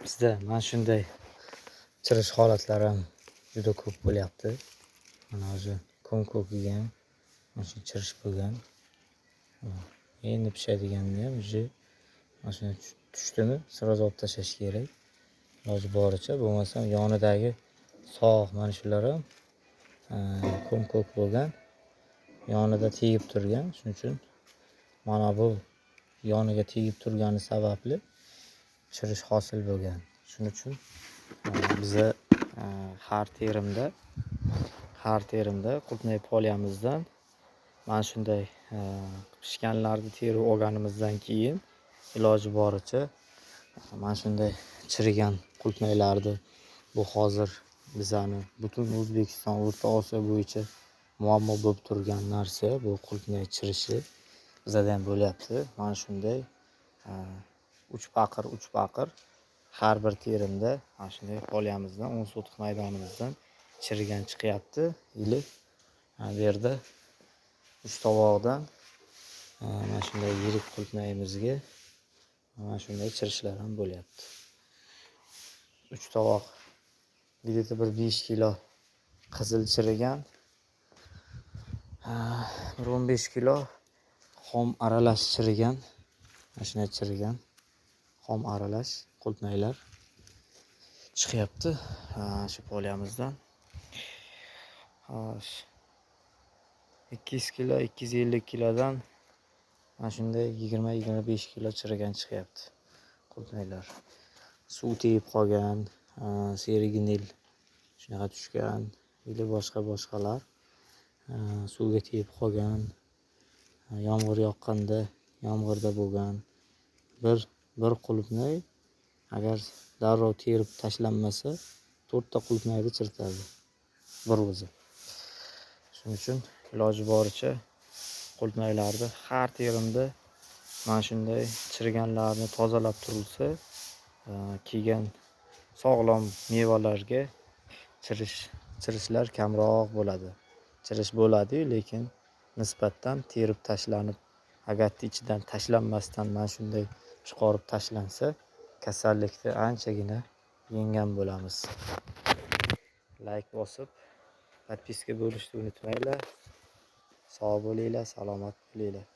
Bizda mana shunday chirish holatlari ham juda ko'p bo'lyapti. Mana o'zi ko'm-ko'kiga ham mana shu chirish bo'lgan. Endi pishadiganda ham уже mana shunday tushdimi, сразу olib tashlash kerak. Iloji boricha, bo'lmasam yonidagi sog' mana shular ham ko'm-ko'k bo'lgan, yonida tegib turgan. Shuning uchun mana bu yoniga tegib turgani sababli chirish hosil bo'lgan. Shuning uchun biza har terimda qulupnay polyamizdan mana shunday pishganlarni terib olganimizdan keyin iloji boricha mana shunday chirigan qulupnaylarni, bu hozir bizani butun O'zbekiston, O'rta Osiyo bo'yicha muammo bo'lib turgan narsa, bu qulupnay chirishi bizada ham bo'lyapti. Mana shunday uch paqir, uch paqir har bir terimda mana shunday polyamizdan, 10 sotix maydonimizdan chirigan chiqyapti. Или bu yerda uch tovoqdan mana shunday yirik qulupnayimizga mana shunday chirishlar ham bo'lyapti. Uch tovoq где-то bir 5 kilo qizil chirigan, bir 15 kilo xom aralash chirigan, mana shunday chirigan xom aralash qulupnaylar chiqyapti shu polyamizdan. Xo'sh, 200 kilo, 250 kilodan mana shunday 20-25 kilo chirigan chiqyapti qulupnaylar. Suv tegib qolgan, серый гниль shunaqa tushgan или boshqa boshqalar suvga tegib qolgan, yomg'ir yoqqanda yomg'irda bo'lgan. Bir qulupnay agar darrov terib tashlanmasa, to'rtta qulupnayni chiritadi bir o'zi. Shuning uchun iloji boricha qulupnaylarni har terimda mana shunday chiriganlarni tozalab turilsa, kelgan sog'lom mevalarga chirishlar kamroq bo'ladi. Chirish bo'ladi-yu, lekin nisbatan terib tashlanib, agarda ichidan tashlanmasdan mana shunday chiqarib tashlansa, kasallikni anchagina yenggan bo'lamiz. Layk bosib, подписка bo'lishni unutmanglar. Sog' bo'linglar, salomat bo'linglar.